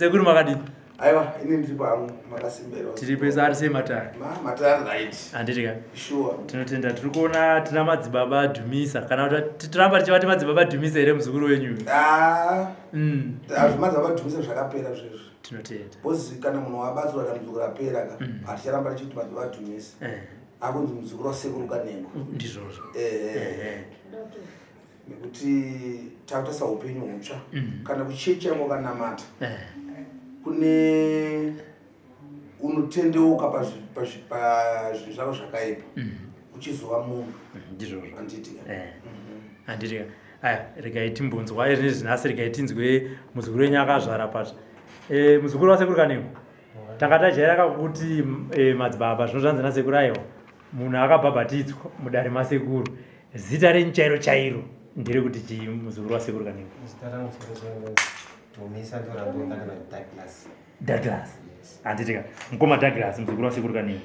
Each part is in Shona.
Sekuru makadii? Aiwa, ini ndiripo hangu, makasimbera. Tiripo isu ari sei matare? Ma, matare right. Handiti ka? Sure. Tinotenda tiri kuona tina madzibaba Dhumisa. Kana kuti tiramba tichivati madzibaba Dhumisa here muzukuru wenyu? Ah. Madzibaba Dhumisa zvakapera zvezvo. Tinotenda. Because kana munhu wabatsirwa dambudziko rapera ka, haticharamba tichiti madzibaba Dhumisa. Eh. Akunzi muzukuru wasekuru Kanengo. Ndizvozvo. Eh. Eh. Nekuti takutarisa upenyu hutsva. Kana kuchechi yako wakanamata. Eh. Kune unotendeuka pazvinhu zvako zvakaipa. Uchizova munhu. Ndizvozvo. Handiti ka? Eh. Handiti ka? Aya, regai timbonzwa izvi nhasi, regai tinzwe muzukuru wenyu akazvara patsva. Eh, muzukuru wasekuru Kanengo. Tanga tajaira kakuti madzibaba zvino zvanzi nasekuru aiwa. Munhu akabhabhatidzwa mudare masekuru. Zita renyu chairo chairo nderekuti chii muzukuru wasekuru Kanengo? Zita rangu chairo chairo Dhumisa ndorandonda kana Douglas. Douglas. Handiti ka? Mukoma Douglas muzukuru wasekuru Kanengo.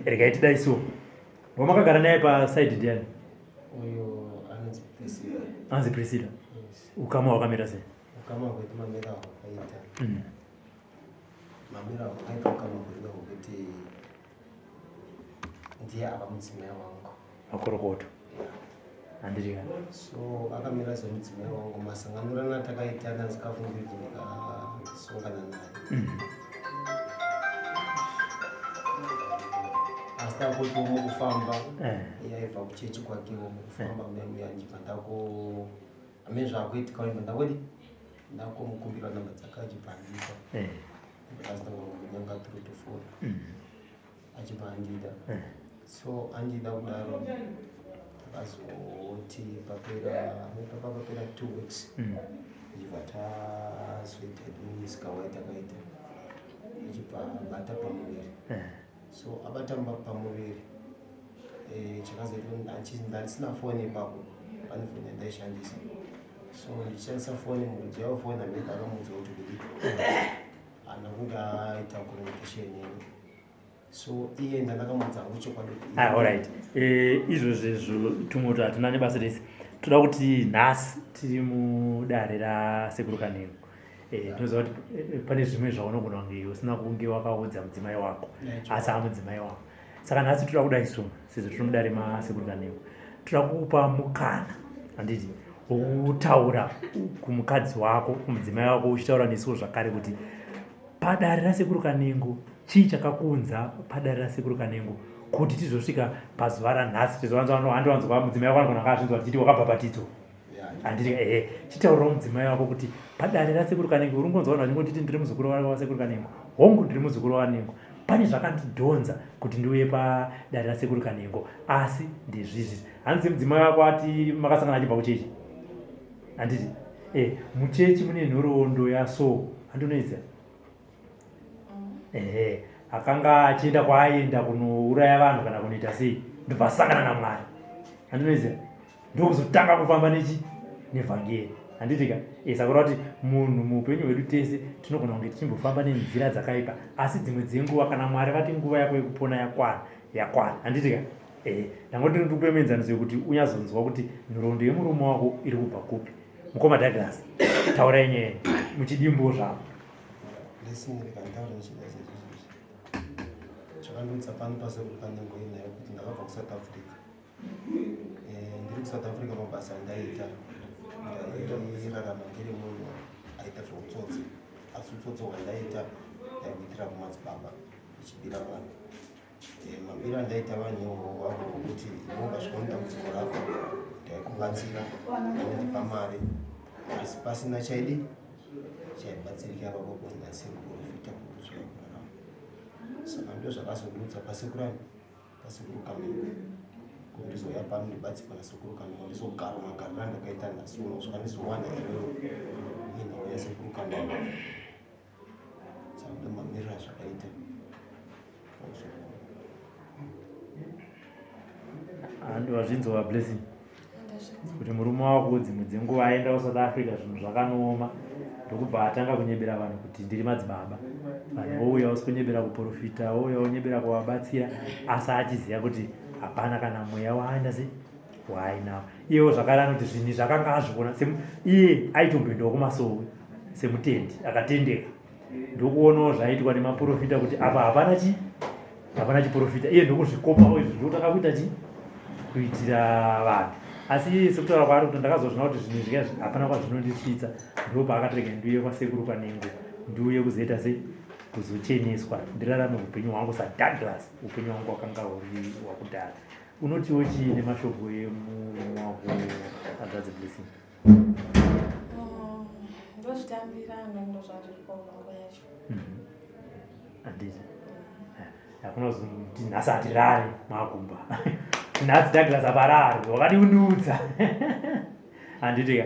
Regai tidai so. Wamakagara naye pa side ndiani? Uyo anonzi Priscilla. Anonzi Priscilla. Yes. Ukama hwakamira sei? Ukama hwedu mamira hwakaita. Mamira hwakaita ukama hwedu hwekuti ndiye ava mudzimai wangu. Makorokoto. Handiti ka? So akamira semudzimai wangu, masanganirano atakaita ndandisikafungi kuti ndikasongana naye. Asi takuti mukufamba, iye aibva kuchechi kwakewo, mukufamba kudai muya ndibva ndako amene zvakuitika ndibva ndakodi ndakomukumbira namba dzake achibva andipa. Ndakazotanga kunyenga through to phone. Achibva andida. So andida kudaro takazoti papera 2 weeks. Ndibva tazoita misika waitakaita. Achibva abata pamuviri. So abata pamuviri. Chakazoitwa ndandisina foni ipapo, pane foni yandaishandisa. So ndichishandisa foni, muridzi wayo foni amene ndakamuudza kuti kudii haana kunge aita communication neni. So iye ndandakamuudza hangu chokwadi kuti All right. Izvozvo izvo tumwe kuti hatina nebasa rese. Toda kuti nhasi tiri mudare rasekuru Kanengo. Tinoziva kuti pane zvimwe zvaunogona kunge usina kunge wakaudza mudzimai wako, asi amudzimai wako. Saka nhasi toda kudai so, sezvo tiri mudare masekuru Kanengo, toda kukupa mukana, handiti, wokutaura kumukadzi wako, kumudzimai wako, uchitaura nesuwo zvakare kuti padare rasekuru Kanengo chii chakakunza padare rasekuru Kanengo kuti tizosvika pazuva ranhasi. Tizowanzwa mudzimai wako anogona kunge azvinzwa tichiti wakabhabhatidzwa. Handiti, ehe, chitaurirawo mudzimai wako kuti padare rasekuru Kanengo uri kungonzwa vanhu vachingonditi ndiri muzukuru wasekuru Kanengo. Hongu, ndiri muzukuru waKanengo. Pane zvakandidhonza kuti ndiuye padare rasekuru Kanengo, asi ndezvizvi. Hanzi mudzimai wako ati makasangana achibva kuchechi. Handiti, muchechi mune nhoroondo yaso, handinoiziva. Ehe, akanga achienda kwaaienda kunouraya vanhu kana kunoita sei, ndobva asangana naMwari. Handinoiziva. Ndokuzotanga kufamba nechi nevhangeri. Handiti ka? Saka kureva kuti munhu muupenyu hwedu tese tinogona kunge tichimbofamba nenzira dzakaipa, asi dzimwe dzenguva kana Mwari vati nguva yako yekupona yakwana, yakwana. Handiti ka? Ndangoti ndikupe muenzaniso yekuti unyazonzwa kuti nhoroondo yemurume wako iri kubva kupi. Mukoma Douglas, taurai nyaya yenyu muchidimbuwo zvako. Blessing rekantaura nechida sezvizvi. Chakandiudza pano pasekuru Kanengo inayo kuti ndakabva kuSouth Africa. Ndiri kuSouth Africa mabasa andaiita, ndairarama ndiri munhu aita zveutsotsi, asi utsotsi hwandaiita ndaihuitira kumadzibaba ndichibira vanhu. Mabiro andaita vanhu iwowo wavo wekuti iwe ukasvika nedambudziko rako ndaikubatsira, ndaindipa mari, asi pasina chaidi chaibatsirika ipapo because ndasiri kuprofita kurutswa kurarama. Saka ndo zvakazondiudza pasekuru ani pasekuru Kanengo kuti ndizouya pano ndibatsirwa nasekuru Kanengo, ndizogara magariro andakaita nhasi uno kusvika ndizowana iwewe inhau yasekuru Kanengo. Saka ndo mamiriro azvakaita. Handi wazvinzwa Blessing kuti murume wako dzimwe dzenguva aenda kuSouth Africa zvinhu zvakanooma, ndokubva atanga kunyebera vanhu kuti ndiri madzibaba. Vanhu vouya usikunyebera kuprofita, vouya wonyebera kuvabatsira, asi achiziva kuti hapana kana mweya waaenda sei waainawo. Iyewo zvakare anoti zvinhu izvi akanga azviona iye aitomboendawo kumasowe. semutendi akatendeka ndokuonawo zvaiitwa nemaprofita kuti apa hapana chi hapana chiprofita iye ndokuzvikopawo izvi ndokutanga kuita chi kuitira vanhu asi iye sekutaura kwaari kuti ndakazozvina kuti zvinhu izvi hapana kwazvinondisvitsa ndopaakatirega ndiuye kwasekuru kanengo ndiuye kuzoita sei kuzocheneswa ndirarame upenyu hwangu sadouglas upenyu hwangu wakanga huri wakudhara unotiwo chii nemashoko emurume wako hanzvadzi blessing ndozvitambira mm, ndozvazviripo nguva yacho mhm. handiti hakuna kuzoti nhasi hatirari makumba nhasi douglas aparari wakadi kundiudza handitika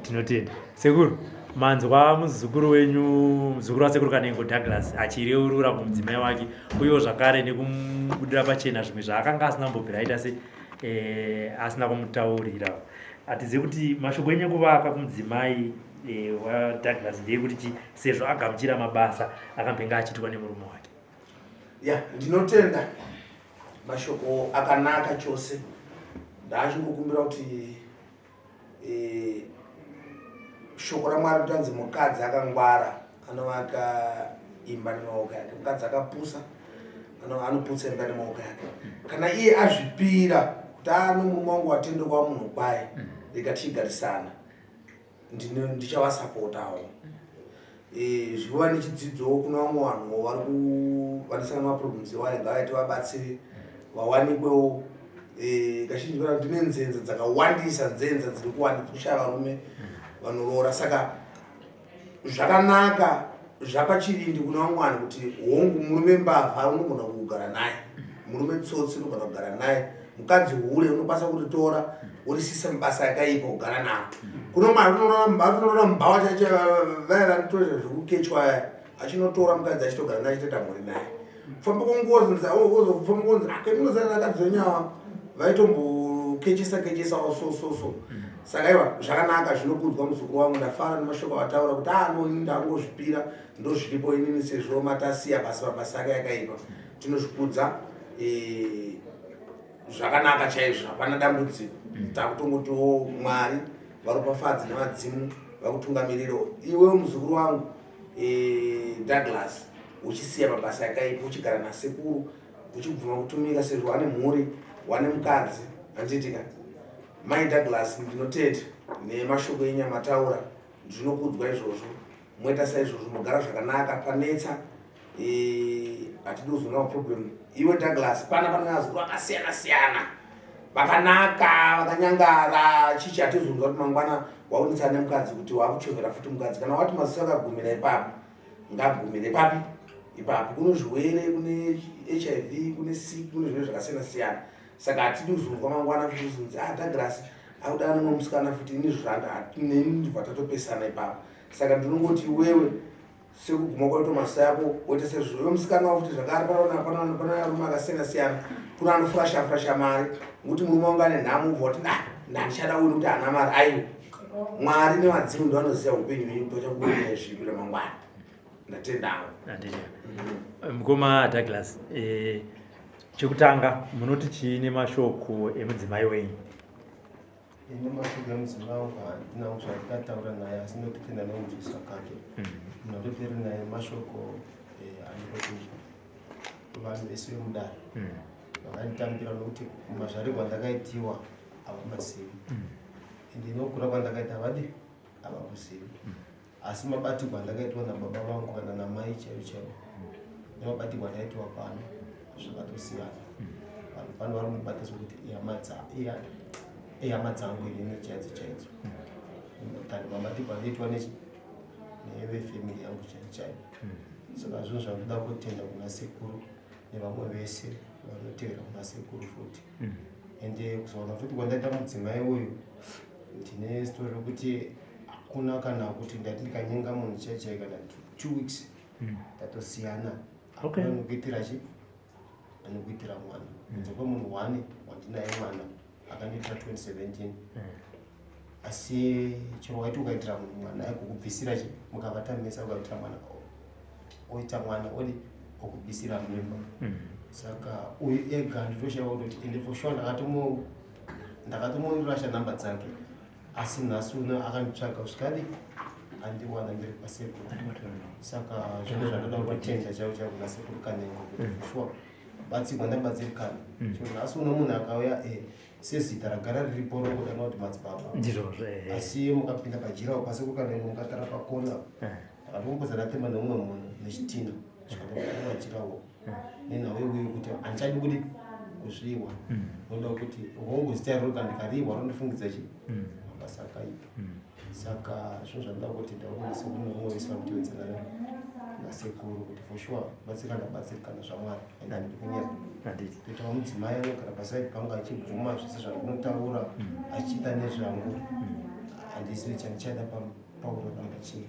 tinotenda sekuru manzwa muzukuru wenyu muzukuru wasekuru kanengo douglas achireurura kumudzimai wake uyewo zvakare nekumubudira pachena zvimwe zvaakanga asina kumbobvira aita se eh, asina kumutaurira hatizivi kuti mashoko enyu ekuvaka kumudzimai eh, wadouglas ndeyekuti chi sezvo agamuchira mabasa akambenge achiitwa nemurume wake ya ndinotenda mashoko akanaka chose ndachingokumbira kuti e, shoko ramwari kutanzi mukadzi akangwara anovaka imba nemaoko yake mukadzi akapusa anoputsa imba nemaoko yake kana iye azvipira kuti ano murume wangu watendekwa munhu kwaye rega tichigarisana ndichavasapotawo eh, zviva nechidzidzowo kuna vamwe vanhu vari kuvanisana maproblems ewayo ngavaite vabatsire vawanikwewo eh, kazhinji vana ndine nzenza dzakawandisa nzenza dziri kuwanikwa kushaya varume vanoroora saka zvakanaka zvapa chivindi kuna vamwe vanhu kuti hongu murume mbavha unogona kugara naye murume tsotsi unogona kugara naye mukadzi hure unokwanisa kuritora worisisa mabasa akaipa kugara naro kuno mari mubhawa chaicho vaya vanotora zvekukechwa vaya achinotora mukadzi achitogara naye achitoita mhuri naye kufamba kwenguva ozofamba konzi akemunozana akadzi wenyawa vaitombokechesa kechesawo so so so saka iwa zvakanaka zvinokudzwa muzukuru wangu ndafara nemashoko avataura kuti ah no ini ndangozvipira ndozviripo inini sezvo matasiya basa mabasa ake akaipa tinozvikudza eh, zvakanaka chaizvo hapana dambudziko mm. takutongotiwo mwari varopafadzi nevadzimu vakutungamiriro iwewo muzukuru wangu eh, douglas uchisiya mabasa akaipa uchigara nasekuru uchibvuma kutumika sezvo wane mhuri wane mukadzi handiitika mai douglas ndinoteta nemashoko enyu amataura ndinokudzwa izvozvo moita saizvozvo mogara zvakanaka panetsa eh, hatidi kuzoona maproblem iwe douglas pana pane vazukuru vakasiyana siyana vakanaka vakanyangara chichi hatizonzwa kuti mangwana waunetsana nemukadzi kuti wakuchovera futi mukadzi kana wati maziso akagumira ipapo ngagumire papi ipapo kune zvirwere kune hiv kune sick kune zvirwere zvakasiyana siyana saka hatidi kuzonzwa mangwana futi kuzonzi ah douglas akuda nemwe musikana futi ini zvanda neni ndibva tatopesana ipapo saka ndinongoti iwewe sekuguma kwaito maso yako woita sezvo iwe musikana wafuti zvakare pana varume akasiyana siyana kuna anofurasha furasha mari ngokuti murume wangu ane nhamo ubva kuti ah ndandichada uyu nekuti haana mari aiwa mwari nevadzimu ndovanoziva upenyu hwenyu kuti vachakubudirira zvipi ramangwana ndatendawo mukoma douglas eh, chekutanga munoti chii nemashoko emudzimai wenyu ini mashoko emudzimai wangu handina hangu zvandikataura naye asi ndototenda nekunzwisa kake mm. ndinototori naye mashoko eh, anoti vanhu vese vemudare mm. vakanditambira nokuti mazvarirwo andakaitiwa havamazivi mm. ende inokura kwandakaita havadi havakuzivi asi mabatirwo andakaitwa nababa vangu kana namai chaivo chaivo nemabatirwo andaitwa pano zvakatosiyana vanhu pano vari mubata sokuti ihama dzangu inini chaidzo chaidzo than mabatirwo andaitwa nevefamily yangu chaivo chaivo saka zvinhu zvandoda kutenda kuna sekuru nevamwe vese vanotevera kuna sekuru futi ende kuzowana futi kwandaita mudzimai uyu ndine story rekuti hakuna kana kuti ndati ndikanyenga munhu chai chai kana 2 weeks tatosiyana Okay. anokuitira chi anokuitira mwana kunze kwemunhu one wandinaye mwana akandiitira 2017 asi chero waiti ukaitira munhu mwana aikukubvisira chi mukavata mese ukaitira mwana oita mwana odi okubvisira mimba saka uyu ega nditoshaiwa kutoti ende for sure ndakatomurasha nhamba dzake asi nhasi uno akanditsvaga kusvikadi Andiwana ndiri kwasekuru. Saka zvinhu zvandoda kutenda chaivo chaivo kuna Sekuru Kanengo kuti shuwa kubatsirwa ndabatsirikana. Chero nhasi uno munhu akauya sezita ragara riripo rongodanwa kuti madzibaba. Ndizvozvo. Asi mukapinda pajirawo pasekuru Kanengo mukatara pakona. Ndakatomboza ndatema neumwe munhu nechitina. Zvikatobuda pajirawo. Nenhau iyoyo kuti handichadi kuti kuzviwa. Noda kuti hongu zita iroro kana ndikarihwa rondifungidza chi mabasa akaipa. Saka zvinhu zvandoda kuti ndaona sekuru nevamwe vese vanotevedzana nasekuru kuti for sure batsirikana batsirikana zvaMwari and handidi kunyepa. Kuitawo mudzimai anogara pasaidi pangu achibvuma zvese zvandinotaura achiita nezvangu. Handisi chandichada pauraramba chii.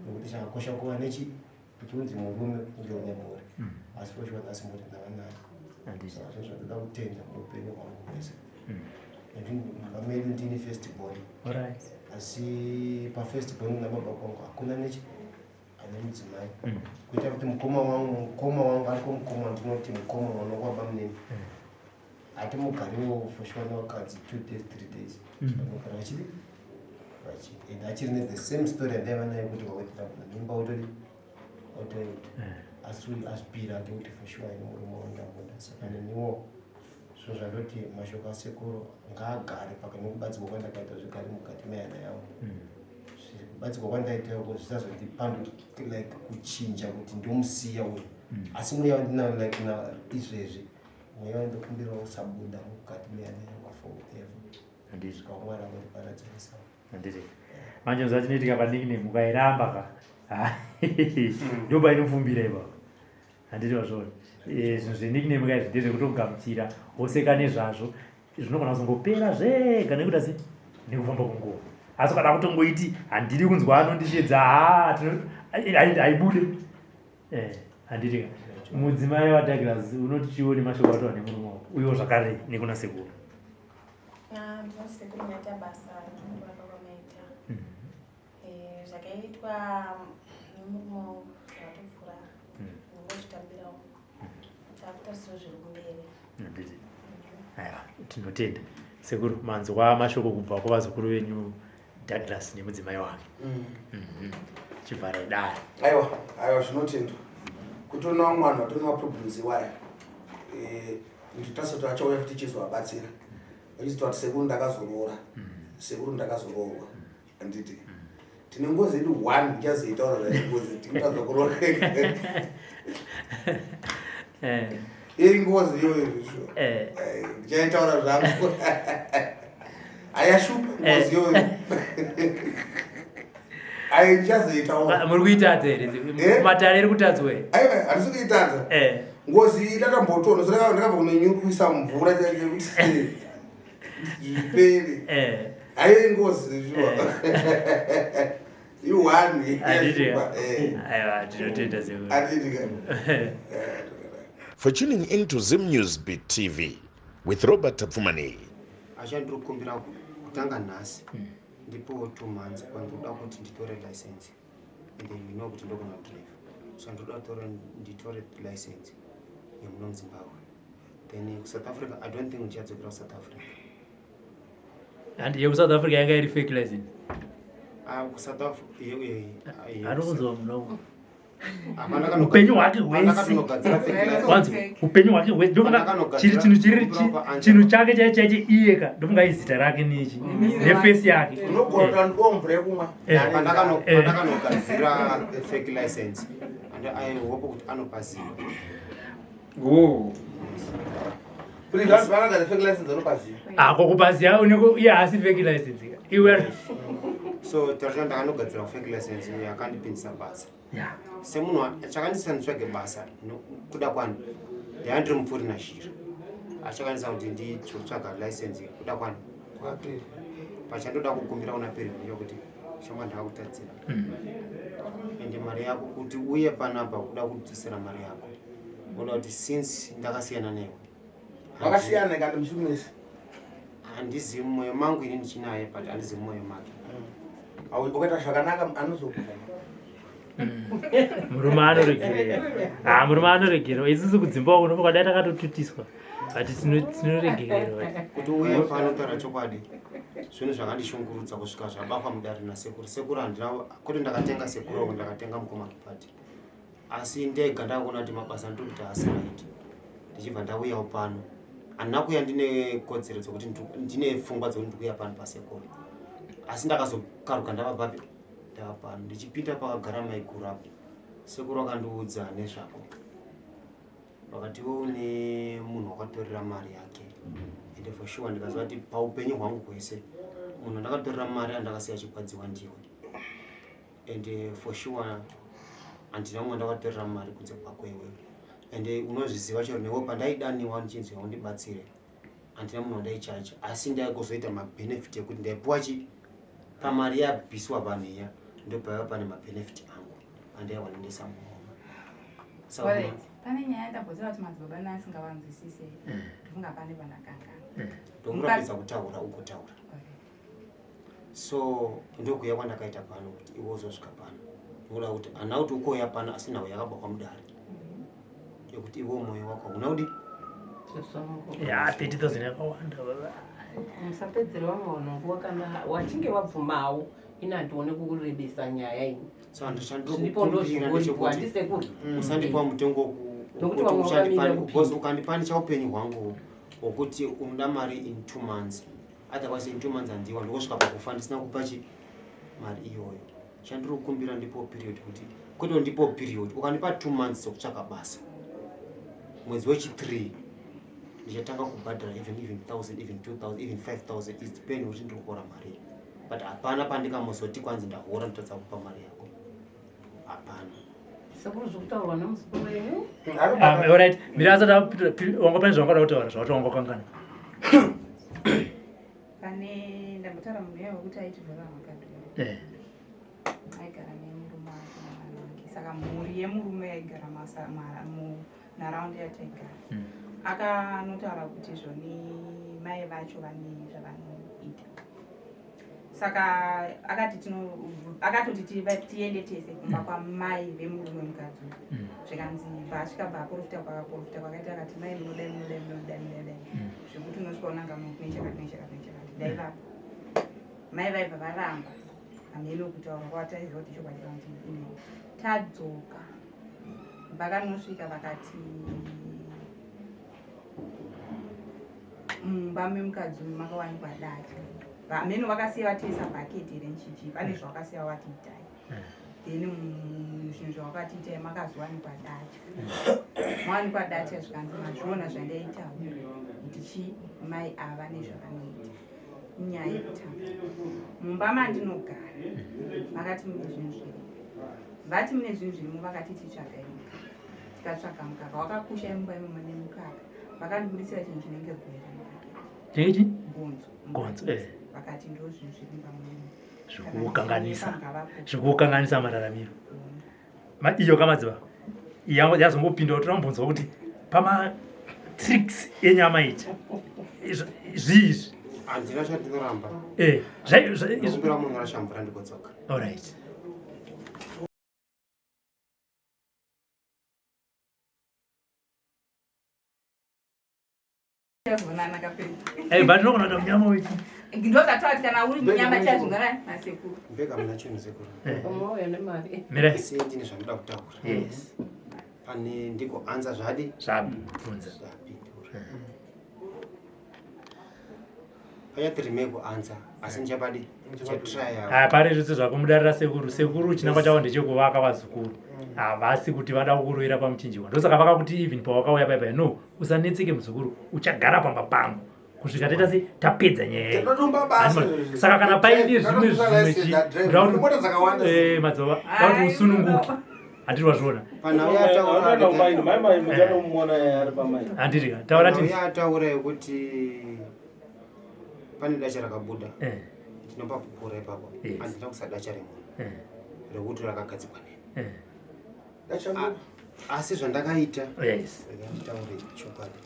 Nekuti chakakosha kuva nechi kuti unzi murume kunge une mhuri. Asi for sure nhasi mhuri ndava nayo. Saka zvinhu zvandoda kutenda muupenyu hwangu hwese. Mumba medu ndini first born. Asi pafirst born nababa kwangu hakuna nechi ane mudzimai. Kuita kuti mukoma wangu ariko mukoma ndinoti mukoma wanongwaba munini. Hatimugariwo for sure nevakadzi 2 days 3 days. Vanogara vachidi vachi and achiri ne the same story yandaiva nayo kuti wawetera mimba otoita. Asi azvipira ake kuti for sure ine murume wandamuda. Saka neniwo zvinhu zvandoti mashoko asekuru ngaagare paka nekubatsirwa kwandakaita zvigare mukati mehana yangu. Kubatsirwa kwandaita uko zvisazondipandu like kuchinja kuti ndomusiya uyu. Asi mweya wandinawo like na izvezvi mweya wandokumbira usabuda mukati mehana yangu forever. Handizvo. Kusvika Mwari anondiparadzanisa. Handiti. Manje zvachinoitika panickname ukairamba ka. Ndopainofumbira ipapo. Handiti wazviona. Zvinhu zvenickname ka izvi ndezvekutogamuchira woseka nezvazvo zvinogona kuzongopera zvega nekuda sei nekufamba kwenguva. Asi ukada kutongoiti handidi kunzwa anondishedza haibude. Handiti ka. Mudzimai waDouglas unoti chiwo nemashoko ataura nemurume wako uyewo zvakare nekuna sekuru. Ndinoti sekuru maita basa nekuvaka kwamaita. Zvakaitwa nemurume wangu zvatopfuura. Ndingozvitambirawo. Takutarisira zviri kumberi. Handiti. Aiwa, tinotenda. Sekuru, manzwa mashoko kubva kuvazukuru venyu Douglas nemudzimai wake. Chivharai dare. Aiwa, aiwa zvinotendwa. Kutoona vamwe vanhu vatori maproblems iwaya. Nditasa kuti vachauya futi chizovabatsira. Vachizoti vati sekuru ndakazoroora. Sekuru ndakazoroorwa. Handiti. Tine ngozi yedu 1 ndichazoitaura zvayo ngozi tikutadza kuroora. Iri ngozi iyoyo zvishuwa. Ndichaitaura zvangu. Hayashupa ngozi iyoyo. Ayi ndichazoitaura. Muri kuitadza here? Matare iri kutadzwa here? Aiwa, handisi kuitadza. Ngozi iyi ndakambotoona, so ndakabva kunenyukuisa mvura chaiyo kuti zvipere. Haiyo ingozi zvishuwa. I1. Handiti. Aiwa, tinotenda sekuru. Handiti ka. For tuning in to Zim News Beat TV with Robert Tapfumani. Achandiri kukumbira kutanga nhasi. Ndipo 2 months kwandoda kuti nditore license. And then you know kuti ndogona drive. So ndoda kutora nditore license yemuno muZimbabwe. Then ku South Africa I don't think ndichadzokera ku South Africa. And yeku South Africa yanga iri fake license. Ku South Africa Anokunzwa muno. Hapana kana Upenyu hwake hapana hwese. kanogadzira fake license. Kwanza upenyu hwake hwese ndofunga Hapana kanogadzira chiri chinhu chiri kumbira kwa Angela. chinhu chake chaicho chaicho iye ka ndofunga izita rake nechi nefesi yake. Unogona kuti andiwo mvura yekumwa. Hapana kanogadzira fake license. And I hope kuti anopaziva. Go. Kuti vanhu vakagadzira fake license anopaziva. Ako kupaziva uneko iye haasi fake license ka. Iwe So tarira ndakanogadzira fake license uyo akandipindisa basa. Semunhu chakandisa nditsvage basa kuda kwani ndaiva ndiri mupfuri nashira. Achakandisa kuti nditsvaga license kuda kwani. Pachandoda kukumbira kuna Piri ndechekuti shamwa ndakakutadzira. Ende mari yako kuti uye panapa kuda kudzosera mari yako. Unoda kuti since ndakasiyana newe. Wakasiyana kana muchimwese. Handizivi mumwoyo mangu ini ndichinaye but handizivi mumwoyo make. Ukaita zvakanaka anozokuda. Murume anoregerera. Murume anoregerera. Isusu kudzimba uko unofunga dai takatotutiswa. But tinoregererwa. Kuti uye pano taura chokwadi. Zvinhu zvakandishungurudza kusvika zvabakwa mudare nasekuru. Sekuru handina kuti ndakatenga sekuru wangu ndakatenga mukoma Kipati. Asi ndega ndakuona kuti mabasa andiri kuita haasi right. Ndichibva ndauyawo pano. Handina kuuya ndine kodzero dzekuti ndine pfungwa dzekuti ndikuuya pano pasekuru. Asi ndakazokaruka ndava papi? Ndava pano. Ndichipinda pakagara maiguru apo. Sekuru vakandiudza nezvako. Vakati iwe une munhu wakatorera mari yake. Ende for sure ndikaziva kuti paupenyu hwangu hwese munhu andakatorera mari andakasiya achigwadziwa ndiwe. And for sure handina mumwe ndakatorera mari kunze kwako iwewe. And unozviziva chero newe pandaidaniwa ndichinzi undibatsire handina munhu wandaichaja asi ndaigozoita mabenefit ekuti ndaipuwa chi pamari yabviswa vanhu iya ndopaiva pane mabenefit angu andaiwana ndesamuhoma. Pane nyaya ndamboziva kuti madzibaba nasingavanzwisise ndofunga pane pandakangana. Ndomurambidza kutaura ugotaura. So ndokuya kwandakaita pano kuti iwe uzosvika pano. Ndokuda kuti handina kuti ukouya pano asi nhau yakabva kwamudare. Yekuti iwe moyo wako hauna kudi Ya 30,000 yakawanda baba. Musapedzere vamwe vanhu nguva kana wachinge wabvumawo ini handione kurebesa nyaya ini. So handichandikukumbira ndechekuti Handisekuri. Usandipa mutengo Nokuti vamwe vakamira kupinda. ukandipanisha upenyu hwangu hwokuti unoda mari in 2 months. Otherwise in 2 months handiwa ndokosvika pakufa ndisina kupa chi mari iyoyo. Chandiri kukumbira ndipo period kuti kwete ndipo period ukandipa 2 months dzekutsvaka basa. Mwedzi wechi 3 ndichatanga kubhadhara even 1000 even 2000 even 5000 is depending kuti ndiri kuhora mari. But hapana pandikamuzoti kwanzi ndahora ndotadza kupa mari yako. Hapana. Sekuru zvokutaurwa nemuzukuru wenyu. Alright, mira asati apindura, wanga pane zvawangada kutaura zvawati wanga wakangana. Pane ndambotaura munhu uya wekuti aitivhura makadhi. Aigara nemurume wake nevana vake. Saka mhuri yemurume yaigara munharaunda yataigara. Akanotaura kuti zvoni mai vacho vane zvavanoita. Saka akati akatoti tiende tese kumba kwamai vemurume mukadzi uyu. Zvikanzi bva asvika bva aprofita kwakaprofita kwakaita akati mai munodai munodai munodai munodai. Zvekuti unosvika unanga munhu kune chakati nechakati nechakati. Dai vapo. Mai vaibva varamba. Hameno kutaura kwataiziva kuti chokwadi kana kuti ino. Tadzoka. Vakanosvika vakati mumba memukadzi uyu makawanikwa datya. Hameno vakasiya vatiisa bhaketi here nchichi pane zvavakasiya vatiitai. Then zvinhu zvavakatiitai makazowanikwa datya. Mawanikwa datya zvikanzi mazviona zvandaitawo kuti chi mai ava nezvavanoita. Inyaya yekutanga. Mumba mandinogara vakati mune zvinhu zvirimo. Vati mune zvinhu zvirimo vakati titsvagai mukaka. Tikatsvaga mukaka wakakusha imba imomo nemukaka. Vakandibudisira chinhu chinenge gonzo. Chinenge chii? Gonzo. Gonzo, Vakati ndo zvinhu zviri mumba muno. Zvikukanganisa. Zvikukanganisa mararamiro. Iyo kamadziva. Yazongopinda kuti rambonzwa kuti pama tricks enyama ichi. Zvii izvi? Handina chandinoramba. Ndinokumbira munhu rashambura ndikodzoka. All right. But unogona kuita munyama wechi. Ndozvataura kuti kana uri munyama chaizvongana nasekuru. Mbega muna chinhu sekuru. Mauya nemari. Mira. Asi ndine zvandinoda kutaura. Yes. Pane ndiko anza zvadi? Zvabvunza. Zvapindura. Pachatiri kuanza asi ndichabadi ndichatrya. Pane zvese zvako mudarira sekuru. Sekuru chinangwa chavo ndechekuvaka vazukuru. Havasi kuti vada kukurovera pamuchinjikwa. Ndosaka vakakuti even pawakauya paipai no usanetseke muzukuru uchagara pamba pangu kusvika taita se tapedza nyaya iyi. Tinotomba basa. Saka kana paine zvimwe Tinotomba zvimwe license that drive. Mota dzakawanda. madzibaba, da kuti usununguke. Handiri wazviona. Handiri ka. Taura Panhau ti. yataura yekuti pane dacha rakabuda. Ndinopa pupura ipapo. Handina kusa dacha remunhu. Rekuti rakagadzikwa neni. Asi zvandakaita. Rega nditaure chokwadi.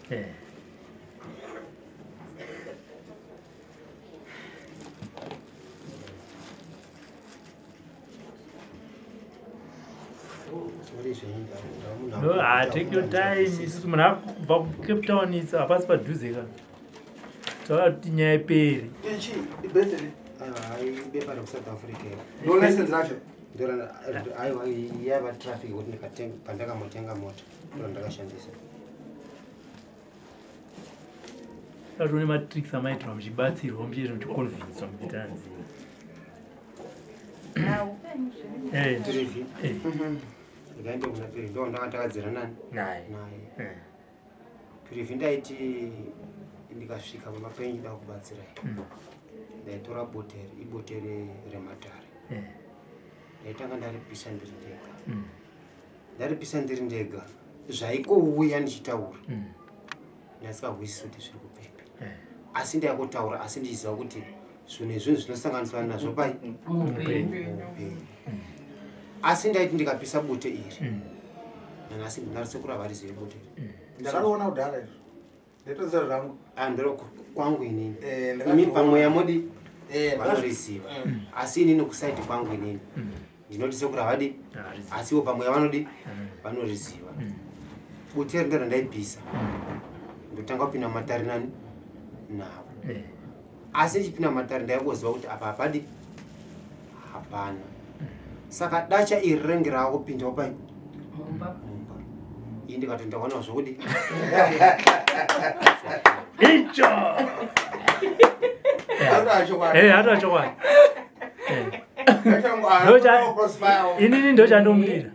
Sorry zvenyu, No, ah, take your time. Isusu munhu akubva kuCape Town isu hapasi padhuze ka. Taura kuti nyaya ipere. Ichi ibhedheri. Aiwa, ibepa rekuSouth Africa. No license racho. Ndora aiwa yava traffic kuti ndikatenga pandakamotenga mota ndora ndakashandisa. Tatione matricks amaitirwa muchibatsirwa muchiita muchiconvincewa muchiita nzira. Eh, Tirivi. Eh. Ndikaenda kuna Pirivi ndo ndakatakadziran nani? Naye. Naye. Pirivi ndaiti ndikasvika pamba penyu da kubatsirai. Ndaitora botere, ibotere rematare. Ndaitanga ndaripisa ndiri ndega. Ndaripisa ndiri ndega. Zvaikouya ndichitaura. Ndasikahwisisi kuti zviri kupepi. Asi ndaikotaura asi ndichiziva kuti zvinhu izvozvo zvinosanganiswa nazvo pai Muupenyu. Asi ndaiti ndikapisa bute iri. Nanhasi ndinarisekuru havarizivi bute iri. Ndakariona kudhara izvo. Ndatoziva zvangu. Ah, ndiro kwangu inini. Eh, Imi ndakazviona. pamweya modi Eh, vanoriziva. Asi inini kusaidi kwangu inini. Ndinoti sekuru havadi. Havarizivi. Asi ivo pamweya vanodi vanoriziva. Bute iri ndiro randaipisa. Ndotanga kupinda mumatare nani navo. Asi ndichipinda mumatare ndaingoziva kuti apa hapadi hapana. Saka dacha iri rinenge raakupindawo pai Mumba. mumba. Iyi ndikati ndawanawo zvokudi. Icho. Hatoa chokwadi. Eh, hatoa chokwadi. Inini ndo chandomudira.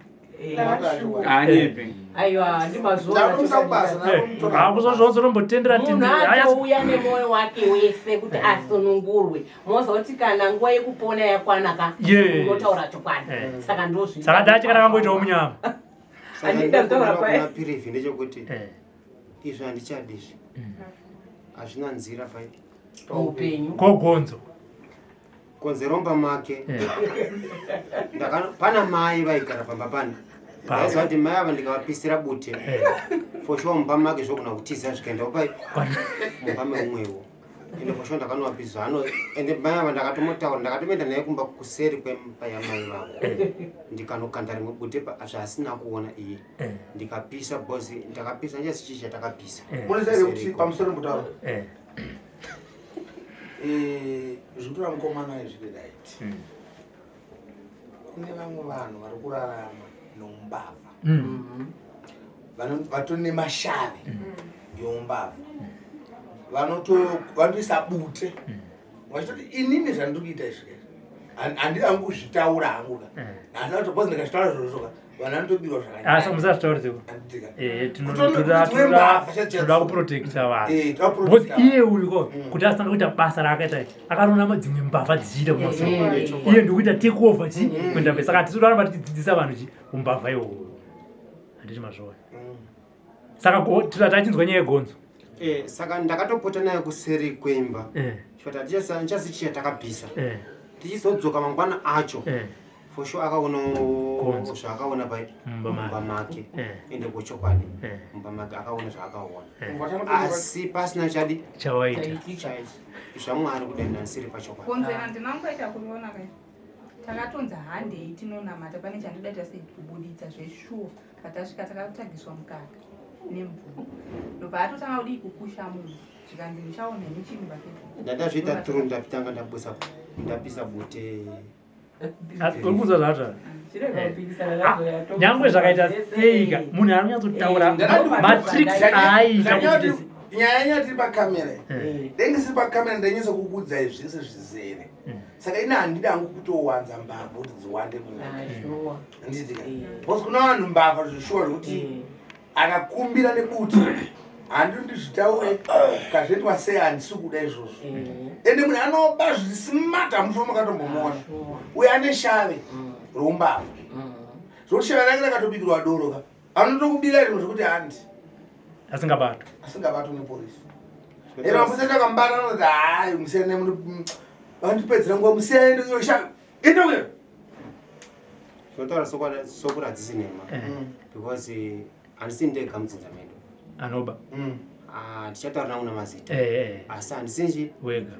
Anyepe. Aiwa, ndimazviona. Ndakumisa kubasa, Akuzozvozorombotendera Munhu tendera. Aya atouya nemwoyo wake wese kuti asunungurwe. Mozoti kana nguva yekupona yakwana ka Yes. unotaura chokwadi. Saka ndozvi. Saka dachi kana kangoitawo munyama. Saka Handida kutaura ndinokumbira kwaye. kuna Pirivi ndechekuti izvi handichadi izvi. Hazvina nzira pai. Muupenyu. Kogonzo. Konzeromba make. Pana mai vaigara pamba pani. Pa. Ndaiziva kuti mai ava ndikavapisira bute. For sure mumba make zvogona kutiza zvikaenda pai mumba meumwewo. Ende for sure ndakanovapisa ano ende mai ava ndakatomotaura ndakatomoenda naye kumba kuseri kwemba yamai vavo. Ndikanokanda rimwe bute zvaasina kuona iye. Ndikapisa bozi ndakapisa ndichasi chii chatakapisa. Munoziva kuti pamusoro mutauro. Eh. Eh, zvikutora mukomana izvi right. Kune vamwe vanhu vari kurarama noumbavha. Vatori nemashavi eumbavha. Vanotoisa bute. Vachitoti inini zvandiri kuita izvi. Handidi hangu kuzvitaura hangu ka. Handina kuti because ndikazvitaura zvirozvo ka vanhu vanotobirwa zvakanyanya. Asi musazvitaure sekuru. Handitika. Eh, Kuti wembavha chacho tinoda kuprotecta vanhu. Eh, toda Because kuprotecta iye uyu ko kuti asitanga kuita basa raakaita iri, akaroona dzimwe mbavha dzichiita kumasoro. Iye ndikuita take over chi kuenda mberi. Saka hatisi kuramba tichidzidzisa vanhu chi umbavha iwowo. Handiti mazviona. Saka tachinzwa nyaya yegonzo. Eh, saka ndakatopota naye kuseri kwemba. Eh. Chifukwa handichasi chiya takapisa. Eh. Tichizodzoka mangwana acho. Eh. For sure akaona Gonzo. zvaakaona pai Mumba mumba make. make. Eh. Ende kuchokwadi. Eh. Mumba make akaona zvaakaona. Eh. Asi pasina chadi Chawaita. ZvaMwari kudai ndandisiri pachokwadi. Konzera ndinangoita kuriona kai. Takatonzi handei tinonamata pane chandodaita sei kubuditsa zveshuwa. Patasvika takatagiswa mukaka nemvura. Ndobva atotanga kudii kukusha munhu. Zvikanzi ndichaona henyu mubhaketi. Ndandazviita through ndapitanga ndabusa ndapisa bute. Asi uri kunzwa zvazvo? Chirega kupikisana nazvo yato. Nyangwe zvakaita seika munhu anonyatsotaura matricks aaita kuti Nyaya yanya tiri pakamera. Eh. Dai ndisiri pakamera ndainyatsa kukuudzai zvese zvizere. Saka ini handidi hangu kutowanza mbavha kuti dziwande munyika. Sure. Handitika. Because kuna vanhu mbavha zveshuwa zvekuti akakumbira nebute handidi ndizvitaure kazviitwa sei handisi kuda izvozvo. Ende munhu anoba zvismart hamufi makatombomuona. Uye ane shave roumbavha. Zvokuti shave rake rakatobikirwa doro ka. Anotokubira zvimwe zvekuti handi. Asingabatwa. Asingabatwa nepolisi. Ero mapurisa akamubata anoti hayi musiyane vandipedzera nguva musiyane ndo shave. Endo uyo. Zvinotaura sokuri hadzisi nhema. Because handisi ndega mudzinza medu. Anoba. Ah, ndichataura nangu namazita. Eh, eh. Asi handisinji Wega.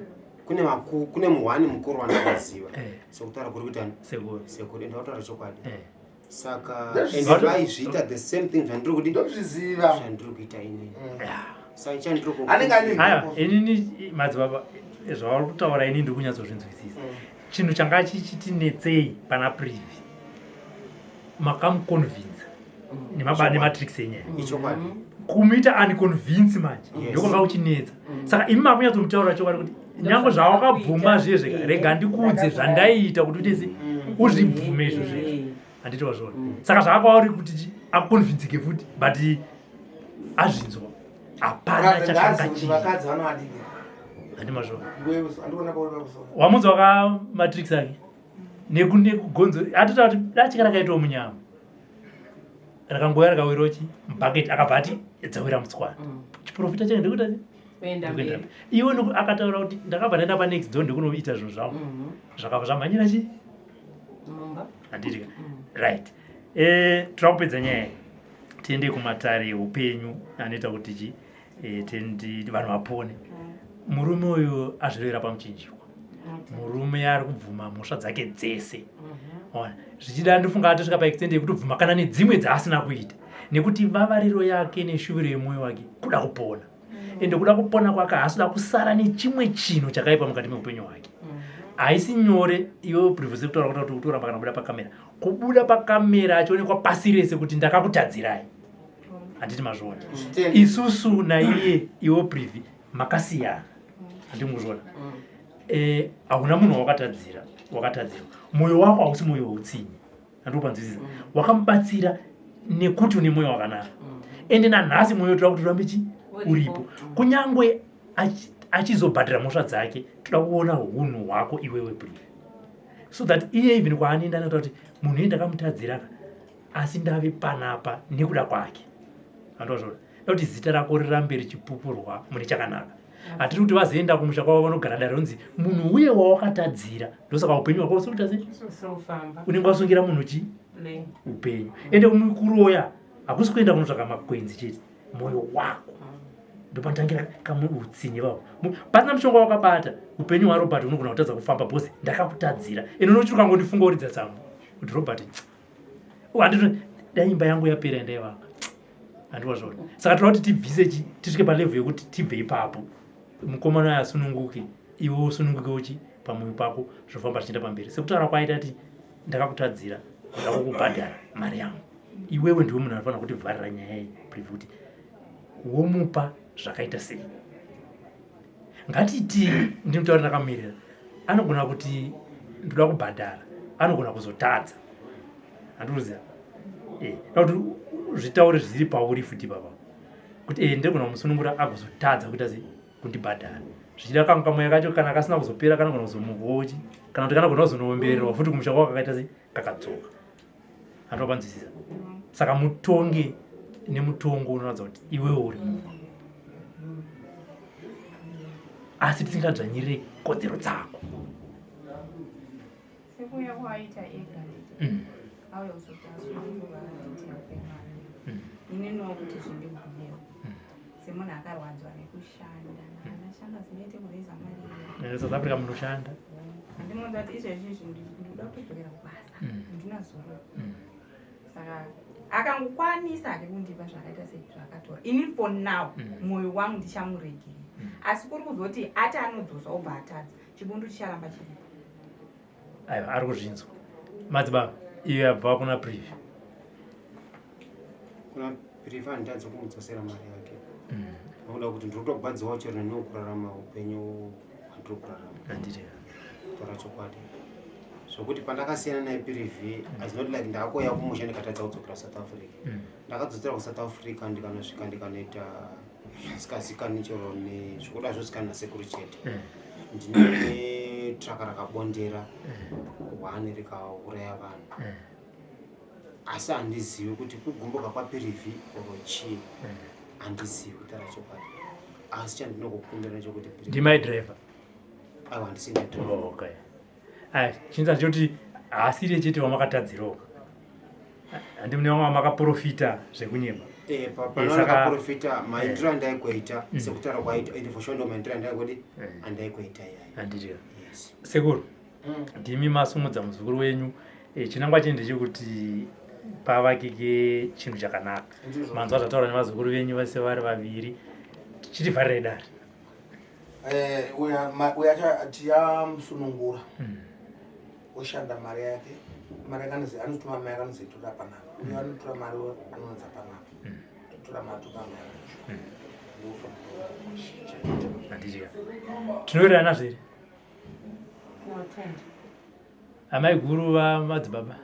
Kune maku kune muhwani mukuru wandinoziva. Eh. Sokutaura kuri kuita Sekuru. Sekuru ende wataura chokwadi. Eh. Saka and vaizviita the same thing zvandiri kudi ndozviziva zvandiri kuita inini. Saka chandiri ku Anenge ane Aiwa, inini madzibaba zvavari kutaura ini ndiri kunyatsozvinzwisisa. Chinhu changa chichitinetsei pana Privi, makamuconvince nematricks enyaya. Ichokwadi. Kumuita unconvince manje ndokwanga kuchinetsa. Saka imi makunyatsomutaura chokwadi kuti nyange zvawakabvuma zviye zvega, rega ndikuudze zvandaiita kuti utese uzvibvume izvo zvezvo. Handiti wazviona? Saka zvakakwauri kuti akuconvincike futi, but azvinzwa hapana chakanga chii. Vakadzi vanovadiki. Handi mazviona? Andikuona pauri pakusona. Wamunzwa ka matricks ake nekugonzo atotaura kuti datya rakaitwa munyama rakangouya rakawirawo chi mubhaketi, akabva ati dzawira mutswana. Chiprofita chake ndekuita sei? Kuenda Ndikuenda mberi. mberi. Iwe akataura kuti ndakabva ndaenda panext door ndikunoita zvinhu zvangu zvakabva zvamhanyira chi Mumba. Handiti ka? Right, toda kupedza nyaya iyi, tiende kumatare eupenyu anoita kuti chi vanhu vapone. Murume uyu azvirovera pamuchinjikwa. Murume ari kubvuma mhosva dzake dzese. Ona, zvichida ndofunga atosvika paextent yekutobvuma kana nedzimwe dzaasina kuita, nekuti vavariro yake neshuviro yemwoyo wake kuda kupona. Ende kuda kupona kwake haasi kuda kusara nechimwe chinhu chakaipa mukati meupenyu hwake. Haisi nyore iwe privacy kutaura kuti kutoramba kana kubuda pakamera, kubuda pakamera achionekwa pasi rese kuti ndakakutadzirai. Handiti mazviona? Zvitende. Isusu naiye iwe Privi makasiyana, handiti muzviona? Hauna munhu wawakatadzira, wakatadzirwa. Mwoyo wako hausi mwoyo weutsinye, handikupanzwisisa? Wakamubatsira nekuti une mwoyo wakanaka. Ende nanhasi mwoyo toda kuti urambe chi Uripo. Uripo, kunyangwe achizobhadhara mhosva dzake. Toda kuona hunhu hwako iwewe Privi, so that iye even kwaanoenda anoita kuti munhu iye ndakamutadzira ka, asi ndave panapa nekuda kwake. Handozvona kuti zita rako rirambe richipupurwa mune chakanaka. Hatiri kuti vazoenda kumusha kwavo vanogara dare ronzi munhu uye wawakatadzira, ndosaka upenyu hwako usikuita sei? Usofamba. Unenge wasungira munhu chi Le. Upenyu. Ende kuroya hakusi kuenda kunotsvaka makwenzi chete, mwoyo wako ndopanotangira kamwe utsinye vavo. Pasina mushonga wakabata upenyu hwaRobert unogona kutadza kufamba because ndakakutadzira. Ende unochiri ukangondifunga uridza tsamwa kuti Robert handito dai imba yangu yapera yandaivaka. Handiwazvona? Saka toda kuti tibvise chi tisvike palevel yekuti tibve ipapo, mukomana uyo asununguke, iwe usununguke uchi pamwoyo pako, zvofamba zvichienda pamberi sekutaura kwaita ti ndakakutadzira, ndoda kukubhadhara mari yangu. Iwewe ndiwe munhu anofanira kutivharira nyaya iyi Privi, kuti womupa zvakaita sei. Ngatiti ndinotaura ndakamirira, anogona kuti ndoda kubhadhara, anogona kuzotadza, handikuziva. Kuti zvitaure zviri pauri futi baba, kuti ndinogona kumusunungura agozotadza kuita sei, kundibhadhara. Zvichida kamwe kamweya kacho kana kasina kuzopera kanogona kuzomuvochi, kana kuti kanogona kuzonoombererwa futi kumusha kwako kakaita sei, kakadzoka. Handinopanzwisisa? Saka mutonge nemutongo unoratidza kuti iwewe uri munhu, asi tisingadzvanyirire kodzero dzako. Sekuuya kwaaita ega, auya kuzoti asunungurwa aite mari. Ininiwo kuti zvindigumewo semunhu akarwadzwa nekushanda, ndashanda zinoite kureza mari. South Africa munoshanda. Handimuudza kuti izvezvi izvi ndinoda kutodzokera kubasa, ndina zororo. Saka akangokwanisa hake kundipa zvakaita sezvaakatora, ini for now mwoyo wangu ndichamuregerera. Asi kuri kuzoti ati anodzosa obva atadza, chibundu chicharamba chiripo. Aiwa, ari kuzvinzwa madzibaba. Iyo yabva kuna Privi. Kuna Privi handitadzi kumudzosera mari yake nokuda kuti ndiri kutogwadziwawo chero neniwo kurarama upenyu hwandiri kurarama. Handiti? Kutaura chokwadi, zvokuti pandakasiyana naye Privi, is not like ndakakoya kumusha ndikatadza kudzokera South Africa. Ndakadzokera kuSouth Africa, ndikanosvika ndikanoita zvisikazikanwi chero nezvokuda zvozikanwa nasekuru chete. Ndine traka rakabondera one rikauraya vanhu, asi handizivi kuti kugumbuka kwaPirivi oro chii, handizivi kutaura chokwadi. Asi chandinokukumbira ndechekuti Pirivi- Ndimai driver? Aiwa, handisina driver. Oh, okay. Aya, chinza choti haasiri chete wamakatadzirawo, handi mune vamwe vamakaprofita zvekunyeba. Panoakaprofita maitiro andaikoita sekutaura kwaita, ende for sure ndo maitiro andaikodi andaikoita iyayo. Handiti? Yes. Sekuru, ndimi masumudza muzukuru wenyu. Chinangwa chinhu ndechekuti pavakike chinhu chakanaka. Manzwa zvataura nevazukuru venyu vese vari vaviri. Tichitivharirai dare. Eh, uya tichamusunungura hmm. oshanda mari yake mari yakanozi anotuma mai akanozoitora panapa uyo hmm. anotora mari anonza panapa hmm. totora mari topa mai handidya tinowirirana zviri amai guru vamadzibaba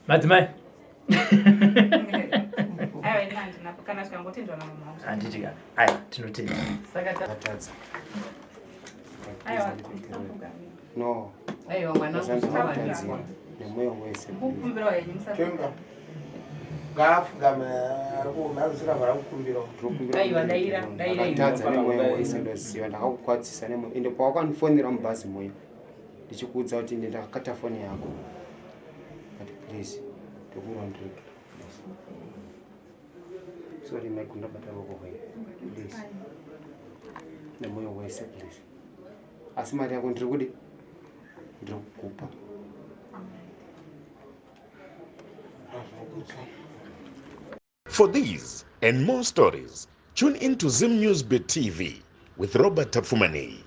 madzimai handiti ka ai tinotenda atadza no aiwa mwana nemwoyo wese tenga ngaapfugame arikuazisira vara kukumbira aiwa daira daira ndakatadza nemwoyo wese ndoziva ndakakukwadzisa nemwoyo ende pawakandifonera mubhazi moyo ndichikuudza kuti ende ndakakata foni yako but please ndokumbira undirege please sorry maiguru ndabata ruoko rwenyu please nemwoyo wese please asi mari yako ndiri kudi ndiri kukupa For these and more stories, tune in to Zim News Bit TV with Robert Tafumani.